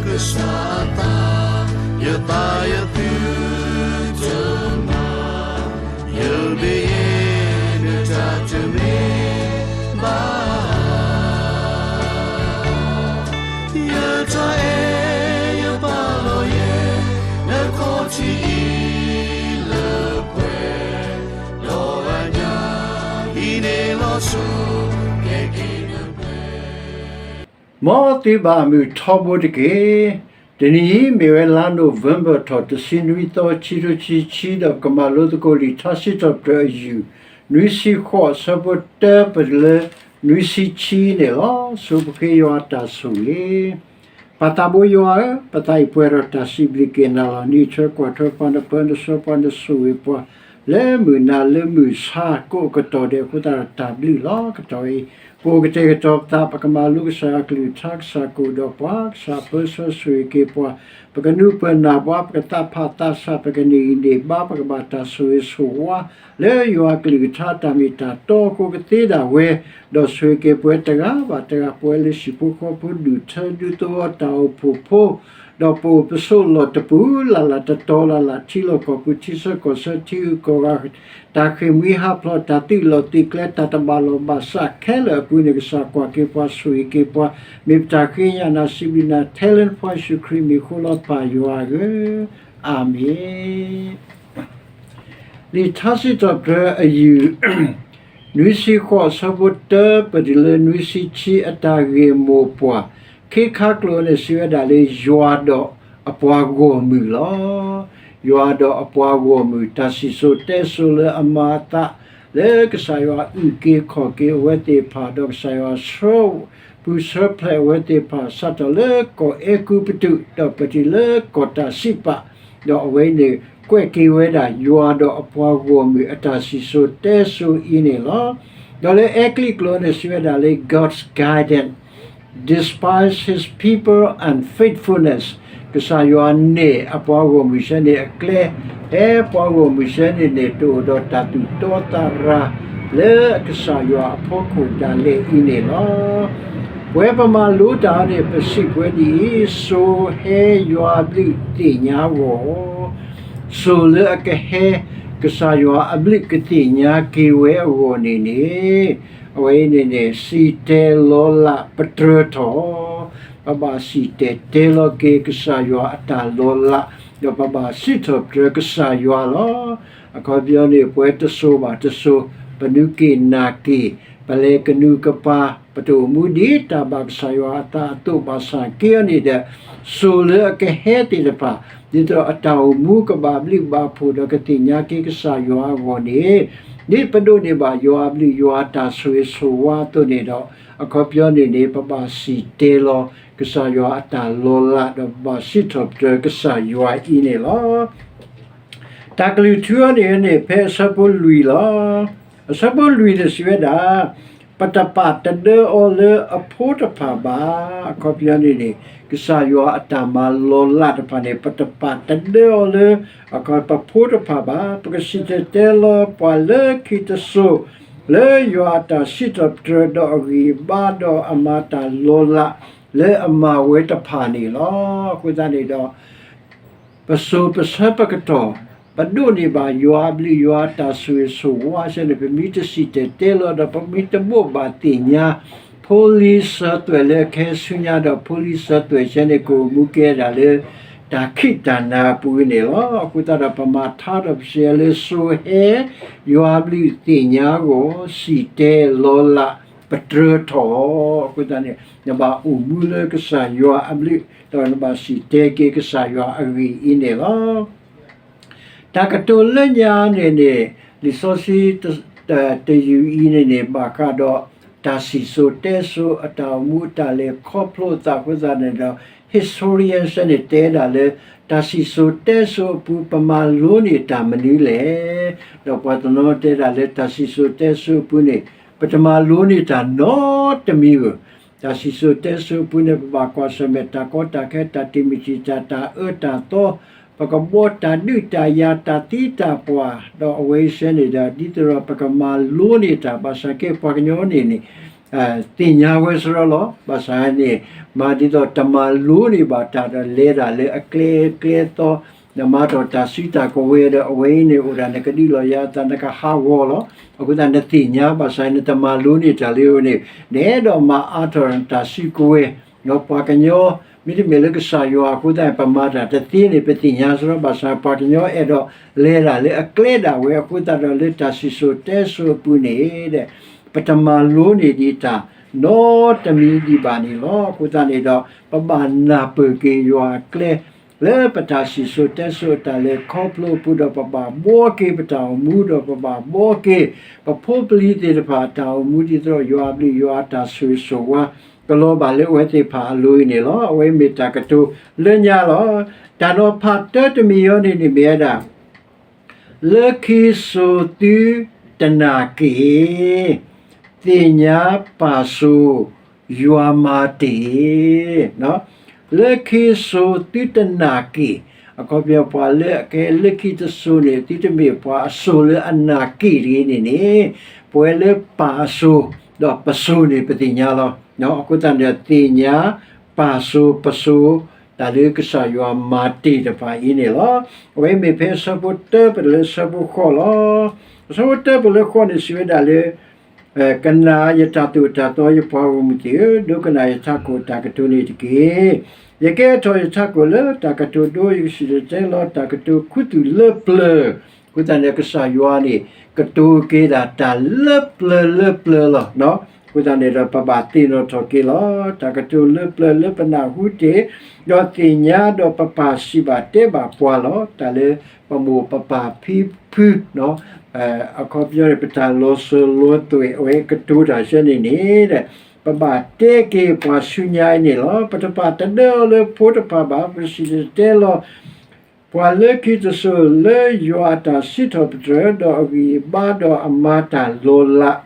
ကစၢ်အသး, ယသးယသုတမၤ, ယမ့ၢ်ယဲ နတၢ်တမ့ၢ်ဘၣ် ယတၢ်အဲၣ်ယပာ်လီၤယဲ နခီၣ်ထံးအံၤလၢပှဲၤ, ဒီးအညၣ်အံၤန့ၣ်လီၤဆီ ကဲက့ၤနပှဲၤ မ်သုဘၣ်မုာ်ထီဘိတက့ၢ်. တနံၤအံၤမ့ၢ်ဝဲလါနိၣ်ဝ့ဘၢၣ်ထီၣ်တဆံနွံသီ ခံထိခံဆံ ဒီးပကမၤလိသကိးလံာ်ထါစံးထီၣ်ပတြၢၤအယုၢ် နွံဆံဃိး အဆၢဖိတၢ ပတုၤလၢ နွံဆံခံန့ၣ်လီၤ. ဆိပဃ့ယွၤအတၢ်ဆိၣ်ဂ့ၤ ပၢ်သးဘိယွၤဧၢ, ပသးအံၤပှဲၤဒီးတၢ်စံးဘျုးက့ၤနၤလီၤ. နအံးထွဲကွၢ်ထွဲပှၤ နပၢနဆှၢပှၤနဆိၣ်ဂ့ၤပှၤ လၢမုၢ်နၤလၢမုၢ်ဆါကိးကတီၢ်ဒဲးအဃိသတးဒီး တၢ်ဘျုးလီၤ. ကတီၢ်အံၤ ပအိၣ်ကတဲာ်ကတီၤပသး ပကမၤလိကစၢ်ယွၤအကလုၢ်ကထါ ကစၢ်ကအိၣ်ဒီးပှၤ ကစၢ်ပၢဆှၢဆိၣ်ဂ့ၤက့ၤပှၤ ပကနူၤပၢၢ်နၢ်ပှၤ ပကသးဖးသးဆး ပကန့ၢ်ဂံၢ်န့ၢ်ဘါ ပကဘၣ်တၢ်ဆိၣ်ဂ့ၤဆိၣ်ဝါ လၢယွၤအကလုၢ်ကထါတၢ်မ့ၢ်တၢ်တီအဃိကသ့ဒၣ်ဝဲ ဒီးဆိၣ်ဂ့ၤက့ၤပဝဲတဂၤဘၣ်တဂၤ ပဝဲလၢဟံၣ်ဖိဃီဖိ ဒူၣ်ထၢဒူသဝီ တၢ်အိၣ်ဖှိၣ်ဖိ ဒီးပအိၣ်ပဆိးလီၢ်တပူၤလၢ်လၢ် တတီၤလၢ်လၢ် ထံလီၢ်ကီၢ်ပူၤ ထံဆၢကီၢ်ဆၢ ထံဂုၤကီၢ်ဂၤ တၢ်ဃ့ၢ်မှံဟးဖျိး တၢ်သုးလီၢ်သုးကျဲ တၢ်တဘၣ်လိာ်ဘၣ်စးခဲလၢာ်အပူၤန့ၣ် ကစၢ်ကွၢ်က့ၤပှၤ ဆိၣ်ဂ့ၤက့ၤပှၤ မ့ၢ်ပတၢ်ဃ့ကညးနၤ စံးဘျုးနၤ ထဲလၢနဖိယ့ၣ်ၡူးခရံာ်မံၤအဃိလီၤ ပၢ်ယွၤဧၢ, အၤမ့ၣ်. လံာ်ထါစံးထီၣ်ပတြၢၤအယုၢ် နွံဆံဃိး အဆၢဖိတၢ ပတုၤလၢနွံဆံခံ အတၢ်ဂ့ၢ်မိၢ်ပှၢ် ခ့ခါကျိာ်န့ၣ် စံးဝဲဒၣ်လၢ ယွၤဒီးအပှၤဂီၢ်မုၢ်လီၤ. ယွၤဒီးအပှၤဂီၢ်မုၢ် တၢ်စံၣ်စိၤတဲစိၤလၢအမၤအသး လၢကစၢ်ယွၤအုၣ်က့ၤခီၣ်က့ၤအဝဲသ့ၣ်တဖၣ် ဒီးကစၢ်ယွၤဆှၢပူၤဆှၢဖျဲးအဝဲသ့ၣ်တဖၣ် စးထီၣ်လၢကီၢ်အဲၤကူပတူး ဒီးပတုၤလၢကီၢ်တၢ်စံးပာ် ဒီးအဝဲအံၤန့ၣ် ကွဲးက့ၤဝဲဒၣ် ယွၤဒီးအပှၤဂီၢ်မုၢ်အတၢ်စံၣ်စိၤတဲစိၤအံၤန့ၣ်လီၤ. ဒီးလၢအဲကလံးကျိာ်န့ၣ် စံးဝဲဒၣ်လၢ God's guidance despite his people unfaithfulness ကစၢ်ယွၤန့ၢ်အပှၤဂီၢ်မုၢ်ဆၢန့ၣ်အကျဲ ဖဲပှၤဂီၢ်မုၢ်ဆၢန့ၣ်န့ၣ် တအိၣ်ဒီးတၢ်သူၣ်တီသးရၤ လၢကစၢ်ယွၤအဖီခိၣ်ဒၣ်လဲာ်အံၤန့ၣ်လီၤ. ပဝဲပမၤလိတၢ်အံၤန့ၣ် ပစံးပဝဲဒ်အံၤ, စိၤဟဲယွၤအဘျုးသ့ၣ်ညါအဂီၢ် စိၤလၢအကဟဲ ကစၢ်ယွၤအဘျုးကသ့ၣ်ညါက့ၤဝဲအဂီၢ်န့ၣ်န့ၣ် အဝဲအံၤန့ၣ်န့ၣ် စံၣ်တဲၤလီၤလးပတြၢၤထီၣ်, ပဘၣ်စံၣ်တဲၤတဲလီၤက့ၤကစၢ်ယွၤအတၢ်လီၤလး, ဒီးပဘၣ်စံးထီၣ်ပတြၢၤကစၢ်ယွၤလီၤ. အခီပညီန့ၣ် ပဝဲတစိၤဘၣ်တစိၤ ပနုၤက့ၤနၤက့ၤ ပလဲၤကနူၤကပၤ ပတအိၣ်မူဒ်တၢ်ဘၣ်ကစၢ်ယွၤအသးအသိးဘၣ်ဆၣ်က့အီၤန့ၣ်ဒီး စိၤလၢအကဟဲသ့ၣ်တဖၣ် ဒ်သိးအတၢ်အိၣ်မူကဘၣ်ဘျုးဘၣ်ဖှိၣ်ဒီးကသ့ၣ်ညါက့ၤကစၢ်ယွၤအဂီၢ်န့ၣ် ဒ်ပဒိးန့ၢ်ဘၣ်ယွၤအဘျုးယွၤအတၢ်ဆိၣ်ဂ့ၤဆိၣ်ဝါအသိးန့ၣ်ဒီး အခီပညီန့ၣ်န့ၣ် ပဘၣ်စံၣ်တဲၤလီၤကစၢ်ယွၤအတၢ်လီၤလး ဒီးပဘၣ်စံးထီၣ်ပတြၢၤကစၢ်ယွၤအံၤန့ၣ်လီၤ. တၢ်ကလုၢ်ထူအီၤန့ၣ်န့ၣ် ဖဲအဆၢဖိလွံၢ်လီၤ. အဆၢဖိလွံၢ်န့ၣ်စံးဝဲဒၣ် ပတပာ်တဒၢအီၤလၢအဖိတဖၣ်ဘၣ်. အခီပညီန့ၣ်န့ၣ် ကစၢ်ယွၤအတၢ်မၤလီၤလးတဖၣ်န့ၣ် ပတပာ်တဒၢအီၤလၢ အခီပဖိတဖၣ်ဘၣ်. ပကစံၣ်တဲၤတဲလီၤပှၤလၢခံတစိၤ လၢယွၤအတၢ်စံးထီၣ်ပတြၢၤဒီးအဂံၢ်အဘါဒီးအမၤတၢ်လီၤလးလၢအမၤဝဲတဖၣ်န့ၣ်လီၤ. အဃိသတးန့ၣ်ဒီး ပစိၤပဆၢပကတီၢ် ပဒိးန့ၢ်ဘၣ်ယွၤအဘျုးယွၤအတၢ်ဆိၣ်ဂ့ၤဆိၣ်ဝါဆၢန့ၣ် ပမ့ၢ်တစံၣ်တဲၤတဲလီၤဒီး ပမ့ၢ်တဘိးဘၣ်သ့ၣ်ညါ ဖိလံၤစၢၤသွဲၣ်လၢအကဟဲဆူညါဒီး ဖိလံၤစၢၤသွဲၣ်ဆၢန့ၣ် ကအိၣ်မူကဲဒၣ်လၢ တၢ်ခံးတၢ်နၤအပူၤန့ၣ်လီၤ. အဃိသတးဒီး ပမၤထါဒီးပစံးလၢစိၤဟဲ ယွၤအဘျုးသ့ၣ်ညါအဂီၢ် စံၣ်တဲၤလီၤလးပတြၢၤထီၣ်. အဃိသတးန့ၣ် နဘၣ်အိၣ်မူလၢကစၢ်ယွၤအဘျုး ဒီးနဘၣ်စံၣ်တဲၤက့ၤကစၢ်ယွၤအဂ့ၢ်အံၤန့ၣ်လီၤ. တၢ်ကတိၤလၢညါန့ၣ်န့ၣ် လံာ်စီဆှံတယုၢ်အံၤန့ၣ်န့ၣ် ဘၣ်ဃးဒီး တၢ်စံၣ်စိၤတဲစိၤအတၢ်အိၣ်မူအတၢ်လဲၤခီဖျိအသးအဃိသတးန့ၣ်ဒီး historian ဆၢန့ၣ်တဲဒၣ်လၢ တၢ်စံၣ်စိၤတဲစိၤအပူၤ ပမၤလိန့ၢ်တၢ်မနုၤလဲၣ်. ဒီးပှၤတနီၤတဲဒၣ်လၢတၢ်စံၣ်စိၤတဲစိၤအပူၤန့ၣ် ပတမၤလိန့ၢ်တၢ်နီတမံၤဧိၤ. တၢ်စံၣ်စိၤတဲစိၤအပူၤန့ၣ် ပဘၣ်ကွၢ်ဆၢၣ်မဲာ်တၢ်ကီတၢ်ခဲ တၢ်တံာ်မုၢ်တံာ်တာ် တၢ်အၢတၢ်သီ ပကဘီတၢ်ဒုးတၢ်ယၤ တၢ်သံတၢ်ပှၢ် ဒီးအဝဲအံၤဆၢန့ၣ်ဒီး ဒ်သိးဒီးပကမၤလိန့ၢ်တၢ် ဘၣ်ဆၣ်က့ပှၤကညီန့ၣ်န့ၣ် သ့ၣ်ညါဝဲစရီလီၤ. ဘၣ်ဆၣ်န့ၣ် မၤဒ်သိးတမၤလိန့ၢ်ဘၣ်တၢ်ဒီးလဲၤတၢ်လၢအကျဲကျဲသီ, နမၤထီၣ်တၢ်စုတၢ်ကဝဲၤဒီး အဝဲအံၤန့ၣ်အိၣ်ဒၣ်နကဒုးလီၤယၤအသး နကဟးဂီၤလီၤ. အဃိသတးနသ့ၣ်ညါ ဘၣ်ဆၣ်နတမၤလိန့ၢ်တၢ်လၢအဝဲန့ၣ် နအဲၣ်ဒိးမၤအါထီၣ်တၢ်စုကဝဲၤ ဒီးပှၤကညီ မ့တမ့ၢ်လၢကစၢ်ယွၤအဃိသတးန့ၣ် ပမၤတၢ်တသ့န့ၣ် ပသ့ၣ်ညါစရီ ဘၣ်ဆၣ်ပှၤကညီအဲၣ်ဒိးလဲၤတၢ်လၢအကျဲဒၣ်ဝဲအဃိသတးဒီး လၢတၢ်စံၣ်စိၤတဲစိၤအပူၤန့ၣ် ပတမၤလိန့ၢ်ဒံးတၢ်နီတမံၤဒံးဘၣ်န့ၣ်လီၤ. အဃိသတးန့ၣ်ဒီး ပဘၣ်နၢ်ပၢၢ်က့ၤယွၤအကျဲ လၢပတၢ်စံၣ်စိၤတဲစိၤအတၢ်လဲၤခီဖျိအပူၤဒီး ပဘၣ်ဘှီက့ၤပတၢ်အိၣ်မူဒီး ပဘၣ်ဘှီက့ၤ ပဖိပလံၤသ့ၣ်တဖၣ်အတၢ်အိၣ်မူ ဒ်သိးယွၤအဘျုးယွၤအတၢ်ဆိၣ်ဂ့ၤဆိၣ်ဝါ ကလီၤဘၣ်လၢအဝဲသ့ၣ်တဖၣ်အလိၤအံၤန့ၣ်လီၤ. အဝဲမ့ၢ်တၢ်ကတိၤလၢညါလီၤ. တၢ်နီၤဖးတၢတမံၤအံၤန့ၣ်န့ၣ်မ့ၢ်ဝဲဒၣ် လၢခံစိၤသုတနာ်က့ၣ်, သ့ၣ်ညါပၢ်စိၤယွၤမၤတ့ၢ် လၢခံစိၤသုတနာ်က့ၣ်, အခီပညီပှၤလၢအကဲလၢခံတစိၤန့ၣ် သုတမ့ၢ်ပှၤအစိၤလၢအနာ်က့ၣ်တဂ့ၤန့ၣ်န့ၣ်, ပဝဲလၢပၢ်အစိၤ ဒီးပစိၤန့ၣ်ပသ့ၣ်ညါလီၤ. အဃိသတးန့ၣ် သ့ၣ်ညါပၢ်စိၤပစိၤ တၢ်လၢကစၢ်ယွၤမၤတ့ၢ်တဖၣ်အံၤန့ၣ်လီၤ. အဝဲမ့ၢ်ဖဲအဆၢဖိတၢပလၢဆၢဖိဃိးလီၤ. အဆၢဖိတၢပလၢဃိးန့ၣ် စံးဝဲဒၣ်လၢ ကနၣ်ယတၢ်သိၣ်တၢ်သီယပှၤဂီၢ်မုၢ်သ့ၣ်ဧၢ, ဒိကနၣ်ယထးခိၣ်တၢ်ကတိၤန့ၣ်တက့ၢ်. ယကဲထီၣ်ယထးခိၣ်လၢတၢ်ကတိၤဒိ, ယကစံၣ်တဲၤတဲလီၤတၢ်ကတိၤခူသူၣ်လၢပျၢၤ, အဃိသတးန့ၣ် ကစၢ်ယွၤန့ၣ် ကတိၤက့ၤဒၣ်တၢ်လၢပျၢၤလၢပျၢၤလီၤ. အဃိသတးန့ၣ်ဒီး ပဘၣ်သ့ၣ်နီၣ်ထီၣ်က့ၤလီၤ. တၢ်ကတိၤလၢပျၢၤလၢပနၢ်ဟူတ့ၢ်, ဒီးသ့ၣ်ညါဒီးပပာ်စံးဘၣ်တဲဘၣ်ပှၤလီၤ. တၢ်လၢပမိၢ်ပပၢ်ဖံဖု အခီပညီန့ၣ် ပတၢ်လီၤစၢၤလီၤသွဲၣ် အဝဲကတိၤတၢ်ဆၢန့ၣ်န့ၣ်, ပဘၣ်တဲက့ၤပှၤဆူညါအံၤန့ၣ်လီၤ. ပတပာ်တဒၢအီၤလၢဖိတဖၣ်ဘၣ်. ပစံၣ်တဲၤတဲလီၤ ပှၤလၢခံတစိၤလၢယွၤအတၢ်စံးထီၣ်ပတြၢၤ ဒီးအဂံၢ်အဘါဒီးအမၤတၢ်လီၤလး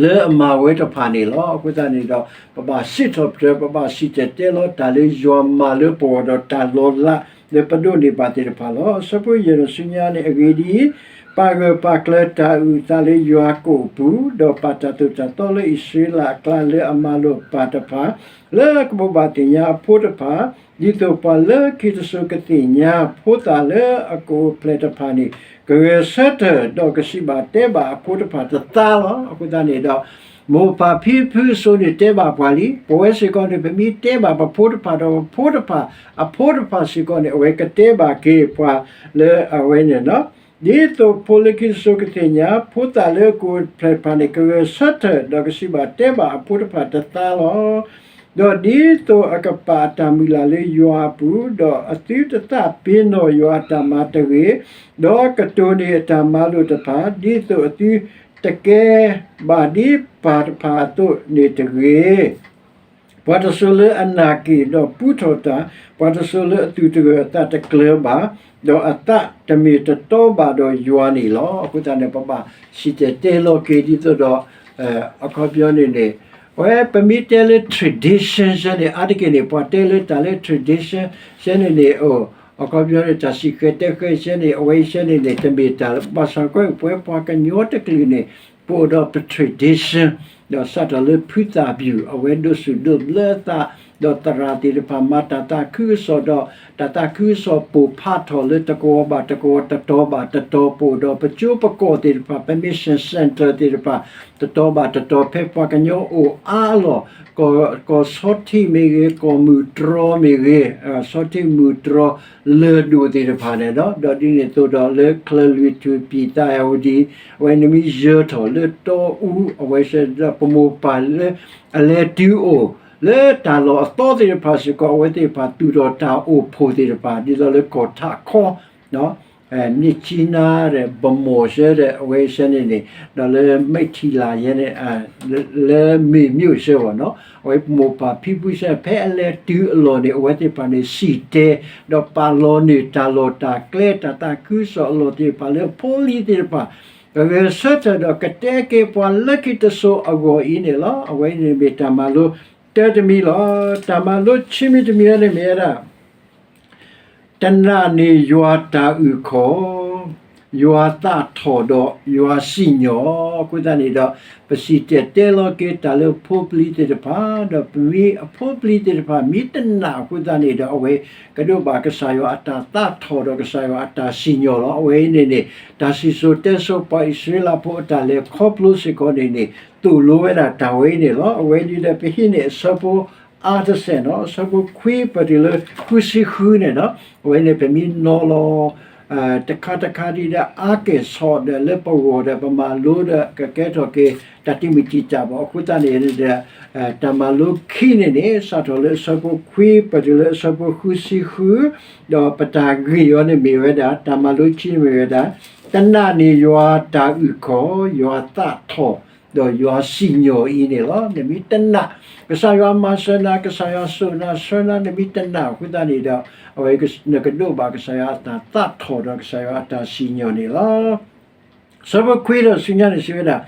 လၢအမၤဝဲတဖၣ်န့ၣ်လီၤ. အဃိသတးန့ၣ်ဒီး ပဘၣ်စံးထီၣ်ပတြၢၤ ပဘၣ်စံၣ်တဲၤတဲလီၤတၢ်လၢယွၤမၤလၢပဂီၢ်ဒီးတၢ်လီၤလးလၢပဒိးန့ၢ်ဘၣ်သ့ၣ်တဖၣ်လီၤ. အဆၢဖိယဲၢ်ဆူညါန့ၣ် အဂ့ၢ်ဒ်အံၤ, ပာ်ဂၢၢ်ပာ်ကျၢၤတၢ်အုၣ်အသးလၢယွၤကိာ်အပူၤ, ဒီးပာ်တၢ်သိၣ်တၢ်သီလၢအံၣ်စရ့လးအကျါလၢအမၤလိာ်ပၢ်တဖၣ်, လၢကဘိးဘၣ်သ့ၣ်ညါအဖိတဖၣ်, ဒ်သိးပှၤလၢခံတစိၤကသ့ၣ်ညါ ဖိသၣ်လၢအကအိၣ်ဖျဲၣ်တဖၣ်န့ၣ် ကဂဲၤဆၢထၢၣ် ဒီးကစံးဘၣ်တဲဘၣ်အဖိတဖၣ်တသါလီၤ. အဃိသတးန့ၣ်ဒီး မိၢ်ပၢ်ဖံဖုအစိၤန့ၣ်တဲဘၣ်ပှၤလံ. ပဝဲစ့ၢ်ကီးန့ၣ် ပမ့ၢ်တဲဘၣ်ပဖိတဖၣ်ဒီး ပဖိတဖၣ် အဖိတဖၣ်စ့ၢ်ကီးန့ၣ် အဝဲကတဲဘၣ်က့ၤပှၤလၢအဝဲန့ၣ်လီၤ. ဒ်သိးဖိလၢခံတစိၤကသ့ၣ်ညါ ဖိသၣ်လၢအကအိၣ်ဖျဲၣ်တဖၣ်န့ၣ် ကဂဲၤဆၢထၢၣ် ဒီးကစံးဘၣ်တဲဘၣ်အဖိတဖၣ်တသါလီၤ. ဒီးဒ်သိးအကပာ်အတၢ်မုၢ်လၢ်လၢယွၤအပူၤ, ဒီးအသုတသးပ့ၤနီၣ်ယွၤအတၢ်မၤတဂ့ၤ, ဒီးကတိၤန့ၢ်အတၢ်မၤလိာ်တဖၣ်, ဒ်သိးအသုတကဲဘၣ်ဒ်ပၢ်တဖၣ်အသိးန့ၣ်တဂ့ၤ. ပှၤတစိၤလၢအနာ်က့ၣ်ဒီးပူထီၣ်တၢ်, ပှၤတစိၤလၢအသူၣ်တဂၢၢ်အသးတကျၢၤဘၣ်, ဒီးအသးတမ့ၢ်တတီဘၣ်ဒီးယွၤန့ၣ်လီၤ. အဃိသတးန့ၣ် ပဘၣ်စံၣ်တဲၤတဲလီၤက့ၤဒ်သိးဒီး အခီပညီန့ၣ်န့ၣ် အဝဲပမ့ၢ်တဲလၢ tradition ဆဲန့ၣ် အါတက့ၢ်န့ၣ် ပှၤတဲလၢတၢ်လၢ tradition ဆဲန့ၣ်န့ၣ် အခီပညီန့ၣ် တၢ်စံၣ်ဃဲၤတဲဃဲၤဆဲန့ၣ် အဝဲအံၤဆဲန့ၣ်န့ၣ် တမ့ၢ်တၢ်ဘၣ်ဆၣ်ကီ ပဝဲပှၤကညီတကလုာ်န့ၣ် ပအိၣ်ဒီးပ tradition ဒီးစးထီၣ်လၢဖုသၣ်ပျူၣ် အဝဲဒိးစူၣ်ဒိးဘျၢအသး ဒီးသရၣ်သ့ၣ်တဖၣ်မၤတၢ်သးခုကစီၣ်ဒီး တၢ်သးခုကစီၣ်ပိၢ်ဖးထီၣ်လၢတကဝီၤဘၣ်တကဝီၤ တတီၤဘၣ်တတီၤ ပအိၣ်ဒီးပကၠိပကီၢ်သ့ၣ်တဖၣ် ပ mission center သ့ၣ်တဖၣ် တတီၤဘၣ်တတီၤ ဖဲပှၤကညီအိၣ်အါအလီၢ် ကီၢ်ဆီထံးမ့ၢ်ဂ့ၤ ကီၢ်မုၢ်တြီၤမ့ၢ်ဂ့ၤ ဆီထံးမုၢ်တြီၤလၢၢ်ဒိၣ်သ့ၣ်တဖၣ်န့ၣ်ဒီး ဒီးဒ်န့ၣ်အသိးဒီးလၢချၢၣ်လွံၢ်ထူၣ်ပံၣ်သၣ်အဲၣ်ဝဒံ အဝဲန့ၣ်မ့ၢ်ယၢၤထီၣ်လၢတီအူ အဝဲစဲဒီးပမိၢ်ပၢ်လၢ အလဲၤတုၤအိၣ်လၢတၢ်လီၢ်အသီသ့ၣ်တဖၣ်စ့ၢ်ကီး အဝဲသ့ၣ်တဖၣ်သူၣ်ထီၣ်တၢ်အိၣ်ဖှိၣ်သ့ၣ်တဖၣ် ဒ်သိးလၢကီၢ်ထးခီ မြစ်ကြီးနားဒီး ဗန်းမော်ဆဲဒီး အဝဲဆဲန့ၣ်န့ၣ် ဒီးလၢမိထီလာယဲန့ၣ် လၢမေမြို့ဆဲဘၣ်နီၤ အဝဲမိၢ်ပၢ်ဖံဖုဆဲ ဖဲအလဲၤတုၤအလီၢ်န့ၣ် အဝဲသ့ၣ်တဖၣ်န့ၣ် စံၣ်တဲၤ ဒီးပာ်လီၤန့ၢ်တၢ်လီၢ်တၢ်ကျဲ တၢ်သးခုကစီၣ်အလီၢ်သ့ၣ်တဖၣ်လၢဖိလံၤသ့ၣ်တဖၣ် ကဂဲၤဆၢထၢၣ်ဒီးကတဲက့ၤပှၤလၢခံတစိၤအဂီၢ်အံၤန့ၣ်လီၤ. အဝဲန့ၣ်မ့ၢ်တၢ်မၤလိတၢတမံၤလီၤ. တၢ်မၤလိခံမံၤတမံၤန့ၣ်မ့ၢ်ဝဲဒၣ် တနာ်န့ၢ်ယွၤတၢ်အုၣ်ခီၣ်, ယွၤသးထီၣ်ဒီးယွၤစံၣ်ညီၣ်အဃိသတးန့ၣ်ဒီး, ပစံၣ်တဲၤတဲလီၤက့ၤတၢ်လၢဖိပလံၤသ့ၣ်တဖၣ်, ဒီးပမ့ၢ်အဖိပလံၤသ့ၣ်တဖၣ် မ့ၢ်တနာ်အဃိသတးန့ၣ်ဒီး, အဝဲကဒိးဘၣ်ကစၢ်ယွၤအတၢ်သးထီၣ်ဒီးကစၢ်ယွၤအတၢ်စံၣ်ညီၣ်လီၤ. အဝဲအံၤန့ၣ်န့ၣ် တၢ်စံၣ်စိၤတဲစိၤပှၤအံၣ်စရ့လးဖိအတၢ်လဲၤခီဖျိစ့ၢ်ကီးန့ၣ်န့ၣ် သိၣ်လိဝဲဒၣ်တၢ်ဝဲအံၤန့ၣ်လီၤ. အဝဲအံၤဒီး ပဟံးန့ၢ်အဆၢဖိအါတစဲးနီၤ, အဆၢဖိခွံပတုၤလၢဃုဆံဃုန့ၣ်ဒီး, အဝဲန့ၣ်ပမ့ၢ်နီၤလီၤ တခါတခါဒ်ဒီးအါကဲၣ်ဆိးဒီးလၢပဂီၢ်ဒီး ပမၤလိဒီးကကဲထီၣ်က့ၤ တၢ်တံာ်မုၢ်တံာ်တာ်ဘၣ်အဃိသတးန့ၣ်ဒီး, တၢ်မၤလိခံန့ၣ်န့ၣ် စးထီၣ်လၢအဆၢဖိခွံပတုၤလၢအဆၢဖိဃုဆံဃု, ဒီးပတၢ်ဂ့ၢ်အီၤန့ၣ်မ့ၢ်ဝဲဒၣ်, တၢ်မၤလိခံန့ၣ်မ့ၢ်ဝဲဒၣ်, တနာ်န့ၢ်ယွၤတၢ်အုၣ်ကီၤ, ယွၤသးထီၣ်, ဒီးယွၤစံၣ်ညီၣ်အံၤန့ၣ်လီၤ. နမ့ၢ်တနာ် ကစၢ်ယွၤမၤစၢၤနၤ, ကစၢ်ယွၤစိာ်နၤဆှၢနၤ, နမ့ၢ်တနာ်အဃိသတးန့ၣ်ဒီး, အဝဲနကဒိးဘၣ်ကစၢ်ယွၤအတၢ်သးထီၣ်ဒီးကစၢ်ယွၤအတၢ်စံၣ်ညီၣ်န့ၣ်လီၤ. ဆၢဖိခွံဒီးဆူညါန့ၣ်စံးဝဲဒၣ်,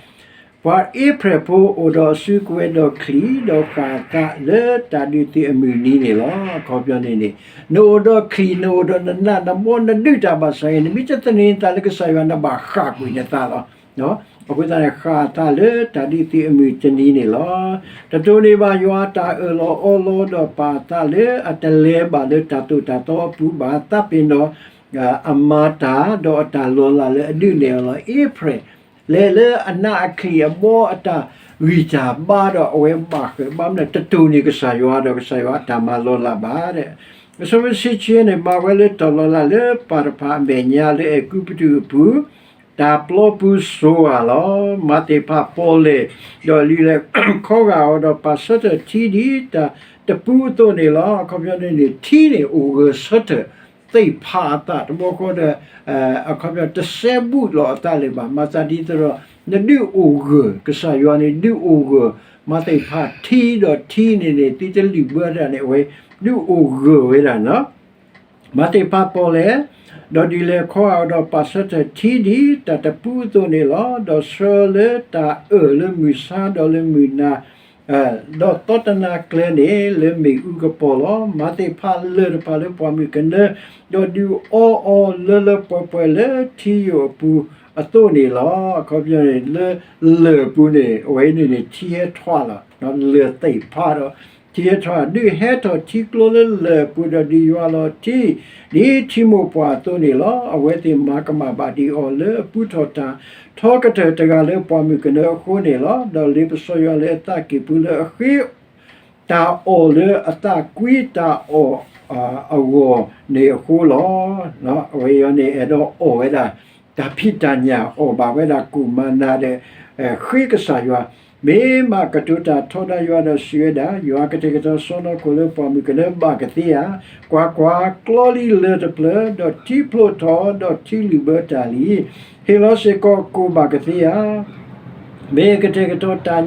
ပှၤအ့ဖြဲၣ်ဖိအိၣ်ဒီးအစုကဝဲၤဒီးချံး, ဒီးဃၣ်အသးလၢတၢ်ဒုးသုးအမုၢ်နံၤန့ၣ်လီၤ. အခီပညီန့ၣ်န့ၣ်, နအိၣ်ဒီးချံး, နအိၣ်ဒီးနနးနဘီ, နဒုးတၢ်ဘၣ်ဆၣ်ဂ့ၤ, နမ့ၢ်တသန့ၤနသးလၢကစၢ်ယွၤ နဘၣ်ဃၣ်ကွံာ်နသးလီၤ. အဃိသတးန့ၣ် ဃၣ်အသးလၢတၢ်ဒုးသုးအမုၢ်တနံၤန့ၣ်လီၤ. တတိၢ်န့ၢ်ဘၣ်ယွၤအတၢ်အၢၣ်လီၤအီလီၤ, ဒီးပာ်အသးလၢအတလဲၤဘၣ်လၢတၢ်သိၣ်တၢ်သီအပူၤဘၣ်. သးပ့ၤနီၣ် အမၤတၢ်ဒီးအတၢ်လီၤလးလၢအဒုးနဲၣ်အီၤလီၤ. အ့ဖြဲၣ် လဲၤလၢအနးအချံးအဘီအတၢ်ဂံၢ်တၢ်ဘါဒီး အဝဲဘၣ်ဃးဘၣ်မနုၤ တတိၢ်န့ၢ်ကစၢ်ယွၤဒီးကစၢ်ယွၤအတၢ်မၤလီၤလးဘၣ်ဒီး, အဆၢဖိဆံဆံန့ၣ် မၤဝဲလၢတၢ်လီၤလးလၢပၢ်တဖၣ်အမဲာ်ညါလၢအဲၤကူပတူးအပူၤ တၢ်ပျီပူၤစိၤဧါလီၤ. မၤသ့ၣ်ဖးပီၣ်လဲၣ်, ဒီးလုၢ်လဲၤခီဂာ်အီၤဒီးပာ်ဆၢထၢၣ်ထံဒ်တၢ်တပူအသိးန့ၣ်လီၤ. အခီပညီန့ၣ်န့ၣ် ထံန့ၣ်အိၣ်ဂၢၢ်ဆၢထၢၣ် သ့ၣ်ဖးအသးတဘျီဃီဒီး အခီပညီတစဲဘူးလီၤအသးလၢၤဘၣ်. မၤသးဒ်သိးဒီး နဒုးအိၣ်ဂၢၢ်, ကစၢ်ယွၤန့ၣ်ဒုးအိၣ်ဂၢၢ်, မၤသ့ၣ်ဖးထံဒီးထံန့ၣ်န့ၣ် သုတလုၢ်ဘၢတၢ်န့ၣ် အဝဲဒုးအိၣ်ဂၢၢ်ဝဲဒၣ်နီၤ. မၤသ့ၣ်ဖးပီၣ်လဲၣ်, ဒီးဒုးလဲၤခီဂာ်အီၤဒီးပာ်ဆၢထၢၣ်ထံဒ်တၢ်တပူအသိးန့ၣ်လီၤ. ဒီးဆှၢလၢတၢ်အၢၣ်လၢမုၢ်ဆါဒီးလၢမုၢ်နၤ ဒီးသီတနၤကျဲန့ၣ် လၢမ့ၣ်အူကပီၤလီၤ. မၤသ့ၣ်ဖးလၢၢ်တဖၣ်လၢပှၢ်မုၢ်ကနၢ, ဒီးဒုးအီအီၤလၢလၢပှဲၤပှဲၤလၢထံယိာ်အပူၤအသိးန့ၣ်လီၤ. အခီပညီန့ၣ် လၢလၢၢ်အပူၤန့ၣ် အဝဲအံၤန့ၣ်န့ၣ် ထံဟဲထွါလီၤ. လၢၢ်သ့ၣ်ဖးဒီး ထံဟဲထွါ, ဒုးဟဲထီၣ်ထံကျိလၢလၢၢ်အပူၤဒီးဒုးယွၤလီၤထံ ဒ်ထံမိၢ်ပှၢ်အသိးန့ၣ်လီၤ. အဝဲသ့ၣ်မၤကမၣ်ဘၣ်ဒံးအီၤလၢအပူထီၣ်တၢ်ထီကတၢၢ်တဂၤလၢပှၢ်မုၢ်ကနၢအဃိန့ၣ်လီၤ. ဒီးလ့ပစီယွၤလၢအသးကံၢ်ပူၤလၢအဃ့ တၢ်အီၣ်လၢအသးကွံတၢ်အီၣ်အဂီၢ်န့ၣ်အဃိလီၤ. အဝဲအံၤန့ၣ် အဲၣ်ဒိးအီၣ်ဝဲဒၣ် တၢ်ဖံးတၢ်ညၣ် အီၣ်ဘၣ်ဝဲဒၣ်ကိၣ်မၤနၤဒီး ဃ့ကစၢ်ယွၤ, မ့ၢ်မးကတိၤတၢ်ထီဒါယွၤဒီးစံးဝဲဒၣ်, ယွၤကတဲာ်ကတီၤစီၢ်နီၤခိၣ်လၢပှၢ်မုၢ်ကနၢဘၣ်ကသ့ဧါ. ကွၢ်ကွၢ်, ကျီလံလၢၢ်တဖျၢၣ်, ဒီးထံဖျိးထီၣ်, ဒီးထံလုၢ်ဘၢတၢ်လံ. ဟ့ၣ်လီၤစ့ၢ်ကီးကိၣ်ဘၣ်ကသ့ဧါ. မ့ၢ်ကတဲာ်ကတီၤတၢ်ညၣ်လၢပှၤဂီၢ်မုၢ်အဂီၢ်စ့ၢ်ကီ